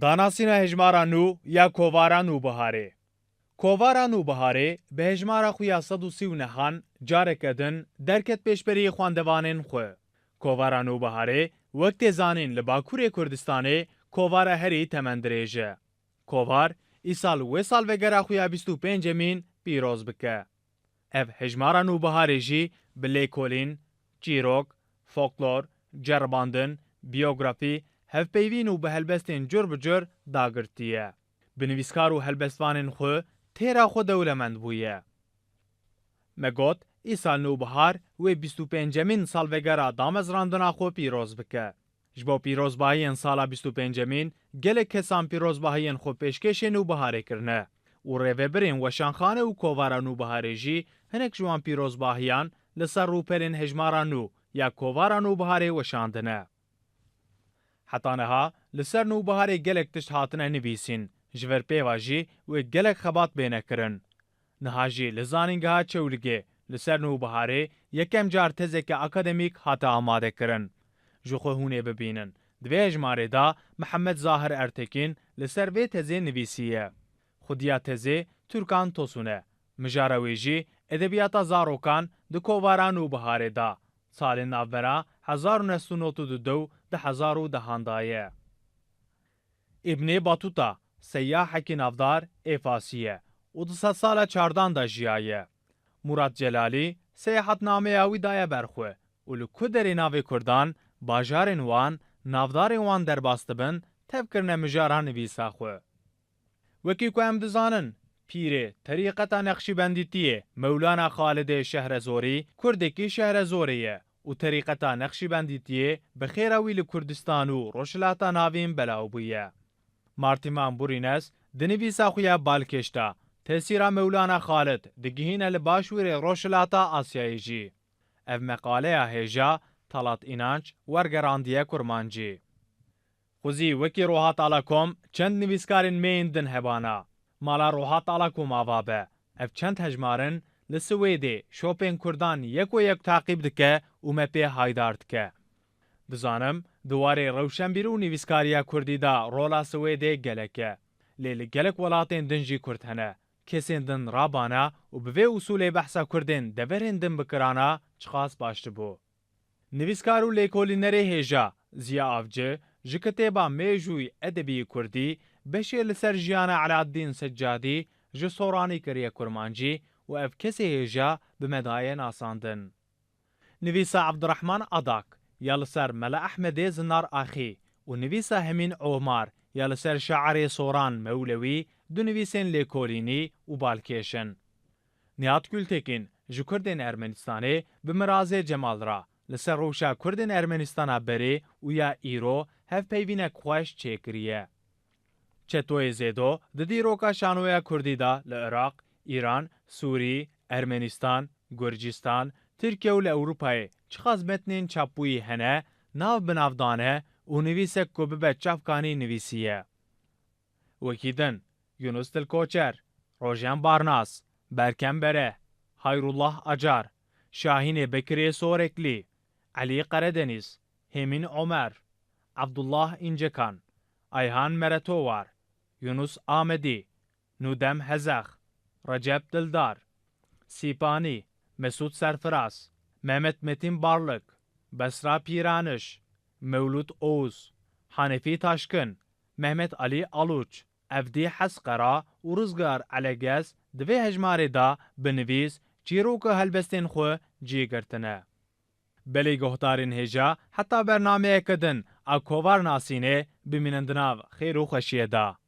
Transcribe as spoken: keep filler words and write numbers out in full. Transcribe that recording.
Danasîna hejmara nû ya Kovara Nûbiharê. Kovara Nûbiharê bi hejmara xwe ya sed û sî û nehan careke din derket pêşberî xwendevanên xwe. Kovara Nûbiharê wek tê zanîn li Bakurê Kurdistanê kovara herî temendirêj e. Kovar îsal wê salvegera xwe ya bîst û pêncemîn pîroz bike. Ev hejmara Nûbiharê jî bi lêkolîn, çîrok, folklor, ceribandin, biyografî, hevpeyvîn û bi helbestên cur bi cur dagirtî ye. Bi nivîskar û helbestvanên xwe têra xwe dewlemend bûye. Me got, îsal Nûbihar wê bîst û pêncemîn salvegera damezrandina xwe pîroz bike. Ji bo pîrozbahiyên sala bîst û pêncemîn gelek kesan pîrozbahiyên xwe pêşkêşê Nûbiharê kirine û rêvebirên weşanxane û kovara Nûbiharê jî hinek ji wan pîrozbahiyan li ser rûpelên hejmara nû ya kovara Nûbiharê weşandine. Heta niha li ser Nûbiharê gelek tişt hatine nivîsîn, ji vir pêva jî wê gelek xebat bêne kirin. Niha jî li Zanîngeha Çewligê li ser Nûbiharê yekem car tezeke akademîk hate amade kirin. Ji xwe hûn ê bibînin. Di vê hejmarê de Mihemed Zahir Ertekîn li ser vê tezê nivîsiye. Xudiya tezê Turkan Tosun e. Mijara wê jî edebiyata zarokan di kovara Nûbiharê de. Salên navbera hezar û neh sed û nod û du di hezar û dehan de ye. Îbnê Batuta, seyahekî navdar ê Fasî ye û di sedsala çardan de jiyaye. Murad Celalî seyahatnameya wî daye ber xwe û li ku derê navê Kurdan, bajarên wan, navdarên wan derbas dibin, tev kirine mijara nivîsa xwe. Wekî ku em dizanin, pîrê terîqeta Neqşîbendîtiyê Mewlana Xalidê Şehrezorî kurdekî Şehrezorê ye û terîqeta Neqşîbendîtiyê bi xêra wî li Kurdistan û Rojhilata Navîn belav bûye. Martîman Burînes di nivîsa xwe ya Balkêş de tesîra Mewlana Xalid digihîne li başûrê Rojhilata Asyayê jî. Ev meqaleya hêja Talat Înanç wergerandiye kurmancî. Xwezî wekî Rohat Alakom çend nivîskarên me yên din hebana. Mala Rohat Alakom ava be. Ev çend hejmar in li Swêdê şopên kurdan yek we yek taqîb dike û me pê haydar dike. Dizanim di warê rewşenbîrî û nivîskariya kurdî de rola Swêdê gelek e. Lê li gelek welatên din jî kurd hene. Kesên din rabana û bi vê usûlê behsa kurdên deverên din bikirana çiqas baş dibû. Nivîskar û lêkolînerê hêja Ziya Avci ji kitêba Mêjûyî Edebî Kurdî beşê li ser jiyana Eladdîn Seccadî ji Soranî kiriye kurmancî û ev kesê hêja bi me daye nasandin. Nivîsa Abdurrahman Adak ya li ser Mela Ehmedê Zinar Axî û nivîsa Hemîn Omar ya li ser şairê Soran Mewlewî du nivîsên lêkolînî û balkêş in. Nihat Gültekin ji Kurdên Ermenistanê bi mirazê Cemal re li ser rewşa Kurdên Ermenistana berê û ya îro hevpeyvînek xweş çêkiriye. Çetoyê Zêdo di dîroka şanoya Kurdî de li Iraq, Îran, Sûrî, Ermenistan, Gurcistan, Tirkiye û li Ewropayê çiqas metnên çapbûyî hene, nav bi nav dane û nivîsek ku bibe çavkanî nivîsiye. Wekî din, Yunus Dilkoçer, Rojen Barnas, Berkem Bere, Hayrullah Acar, Şahînê Bekirê Soreklî, Elî Qeredenîz, Hêmîn Omer, Abdullah Încekan, Ayhan Meretowar, Yunus Amedî, Nûdem Hezex, Recep Dildar, Sîpanî, Mesûd Serfiraz, Mehmet Metîn Barlik, Besra Pîraniş, Mewlûd Oğuz, Hanefî Taşkin, Mehmet Alî Alûç, Evdî Hesqera û Rizgar Elegez di vê hejmarê de bi nivîs, çîrok û helbestên xwe cî girtine. Belê guhdarên hêja heta bernameyeke din a Kovar Nasînê bimînin di nav xêr û xweşiyê de.